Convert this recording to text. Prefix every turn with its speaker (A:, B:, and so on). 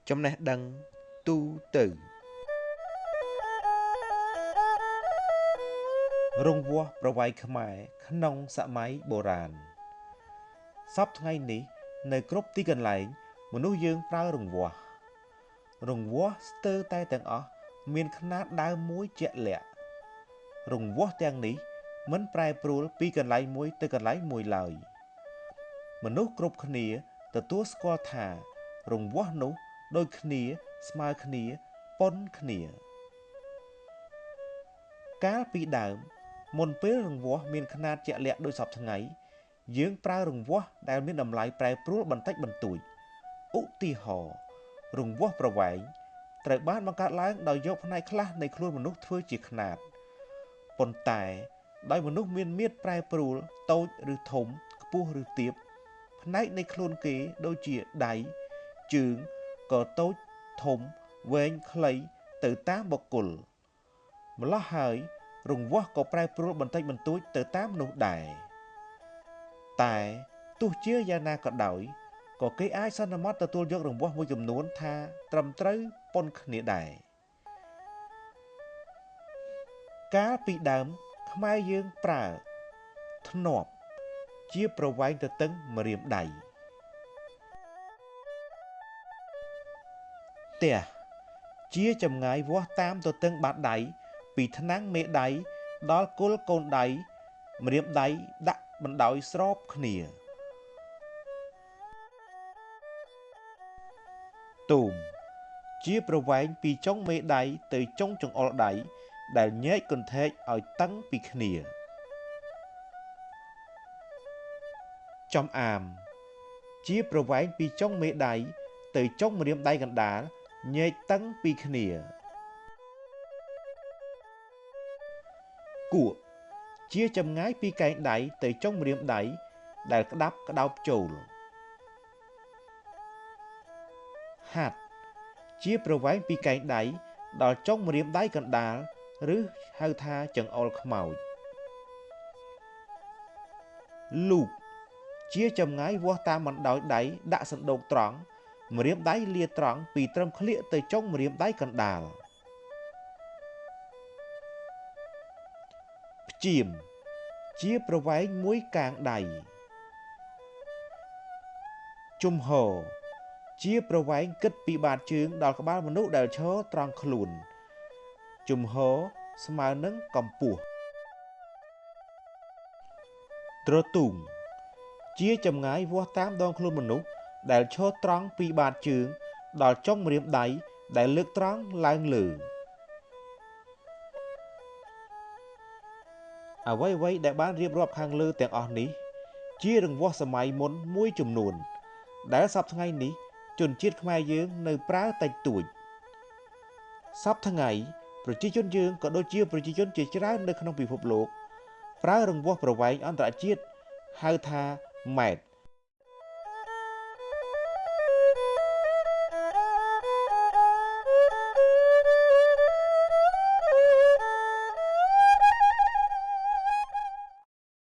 A: ចំណេះដឹងទូទៅរង្វាស់ប្រវែងខ្មែរក្នុងសម័យបុរាណសព្វថ្ងៃនេះនៅគ្រប់ទីកន្លែងមនុស្សយើងប្រើរង្វាស់រង្វាស់ស្ទើរតែទាំងអស់មានខ្នាតដើមមួយជាក់លាក់រង្វាស់ទាំងនេះមិនប្រែប្រួលពីកន្លែងមួយទៅកន្លែងមួយឡើយមនុស្សគ្រប់គ្នាទទួលស្គាល់ថារង្វាស់នោះដូចគ្នាស្មើគ្នាប៉ុនគ្នាកាលពីដើមមុនពេលរង្វាស់មានខ្នាតជាក់លាក់ដូចសព្វថ្ងៃយើងប្រើរង្វាស់ដែលមានតម្លៃប្រែប្រួលបន្តិចបន្តួចឧទាហរណ៍រង្វាស់ប្រវែងត្រូវបានបង្កើតឡើងដោយយកផ្នែកខ្លះនៃខ្លួនមនុស្សធ្វើជាខ្នាតប៉ុន្តែដោយមនុស្សមានមាឌប្រែប្រួលតូចឬធំខ្ពស់ឬទាបផ្នែកនៃខ្លួនគេដូចជាដៃជើងក៏តូចធំវែងខ្លីទៅតាមបុគ្គលម្ល៉េះហើយរង្វាស់ក៏ប្រែប្រួលបន្តិចបន្តួចទៅតាមនោះដែរតែទោះជាយ៉ាងណាក៏ដោយក៏គេអាចសន្មតទទួលយករង្វាស់មួយចំនួនថាត្រឹមត្រូវប៉ុនគ្នាដែរកាលពីដើមខ្មែរយើងប្រើធ្នាប់ជាប្រវែងទទឹងម្រាមដៃផ្ទះជាចម្ងាយវាស់តាមទទឹងបាតដៃពីថ្នាំងមេដៃដល់គល់កូនដៃម្រាមដៃដាក់បណ្ដោយស្របគ្នាទូមជាប្រវែងពីចុងមេដៃទៅចុងចង្អុលដៃដែលញែកកន្ធែកឲ្យតឹងពីគ្នាចំអាមជាប្រវែងពីចុងមេដៃទៅចុងម្រាមដៃកណ្ដាលញែកតឹងពីគ្នាគក់ជាចម្ងាយពីកែងដៃទៅចុងម្រាមដៃដែលក្តាប់ក្តោបចូលហាត់ជាប្រវែងពីកែងដៃដល់ចុងម្រាមដៃកណ្ដាលឬហៅថាចង្អុលខ្មោចលូកជាចម្ងាយវាស់តាមបណ្ដោយដៃដាក់សណ្ដូកត្រង់ម្រាមដៃលាត្រង់ពីត្រឹមក្លៀកទៅចុងម្រាមដៃកណ្ដាលព្យាមជាប្រវែងមួយកាងដៃជំហរជាប្រវែងគិតពីបាតជើងដល់ក្បាលមនុស្សដែលឈរត្រង់ខ្លួនជំហរស្មើនឹងកម្ពស់ទ្រទូងជាចម្ងាយវាស់តាមដងខ្លួនមនុស្សដែលឈរត្រង់ពីបាតជើងដល់ចុងម្រាមដៃដែលលើកត្រង់ឡើងលើអ្វីៗដែលបានរៀបរាប់ខាងលើទាំងអស់នេះជារង្វាស់សម័យមុនមួយចំនួនដែលសព្វថ្ងៃនេះជនជាតិខ្មែរយើងនៅប្រើតិចតួចសព្វថ្ងៃប្រជាជនយើងក៏ដូចជាប្រជាជនជាច្រើននៅក្នុងពិភពលោកប្រើរង្វាស់ប្រវែងអន្តរជាតិហៅថាម៉ែត្រ